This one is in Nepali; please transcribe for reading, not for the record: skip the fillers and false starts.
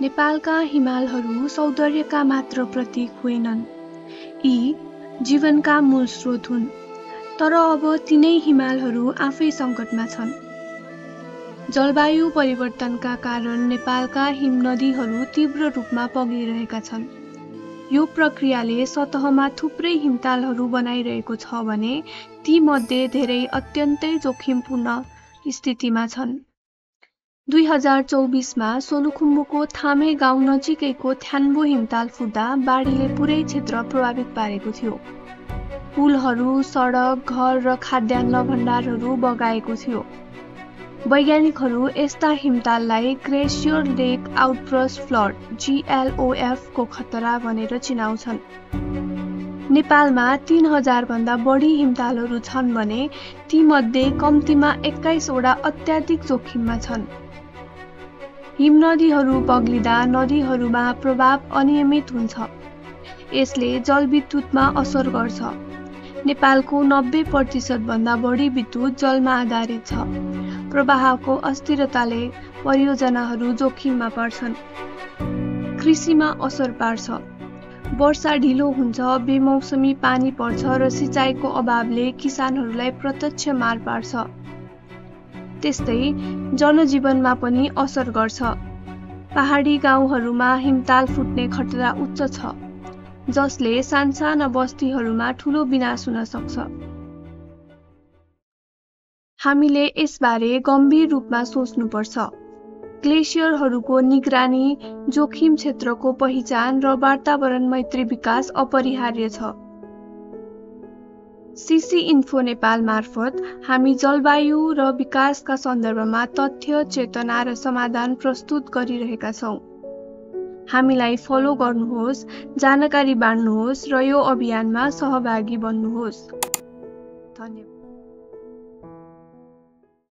नेपालका हिमालहरू सौन्दर्यका मात्र प्रतीक होइनन्, यी जीवनका मूल स्रोत हुन्। तर अब तिनै हिमालहरू आफै सङ्कटमा छन्। जलवायु परिवर्तनका कारण नेपालका हिमनदीहरू तीव्र रूपमा पग्लिरहेका छन्। यो प्रक्रियाले सतहमा थुप्रै हिमतालहरू बनाइरहेको छ भने तीमध्ये धेरै अत्यन्तै जोखिमपूर्ण स्थितिमा छन्। 2024 मा सोलुखुम्बुको थामे गाउँ नजिकैको थ्यान्बो हिमताल फुट्दा बाढीले पुरै क्षेत्र प्रभावित पारेको थियो। पुलहरू, सडक, घर र खाद्यान्न भण्डारहरू बगाएको थियो। वैज्ञानिकहरू यस्ता हिमताललाई ग्लेसियर लेक आउटबर्स्ट फ्लड (GLOF) को खतरा भनेर चिनाउँछन्। नेपालमा 3000 भन्दा बढी हिमतालहरू छन् भने तीमध्ये कम्तीमा 21 वटा अत्याधिक जोखिममा छन्। हिमनदीहरू पग्लिँदा नदीहरूमा प्रवाह अनियमित हुन्छ। यसले जलविद्युतमा असर गर्छ। नेपालको 90% भन्दा बढी विद्युत जलमा आधारित छ। प्रवाहको अस्थिरताले परियोजनाहरू जोखिममा पर्छन्। कृषिमा असर पार्छ। वर्षा ढिलो हुन्छ, बेमौसमी पानी पर्छ र सिँचाइको अभावले किसानहरूलाई प्रत्यक्ष मार पार्छ। त्यस्तै जनजीवनमा पनि असर गर्छ। पहाडी गाउँहरूमा हिमताल फुट्ने खतरा उच्च छ, जसले सानसाना बस्तीहरूमा ठूलो विनाश हुन सक्छ। हामीले यसबारे गम्भीर रूपमा सोच्नुपर्छ। ग्लेसियरहरूको निगरानी, जोखिम क्षेत्रको पहिचान र वातावरण मैत्री विकास अपरिहार्य छ। CC इन्फो नेपाल मार्फत हामी जलवायु र विकासका सन्दर्भमा तथ्य, चेतना र समाधान प्रस्तुत गरिरहेका छौँ। हामीलाई फलो गर्नुहोस्, जानकारी बाँड्नुहोस् र यो अभियानमा सहभागी बन्नुहोस्। धन्यवाद।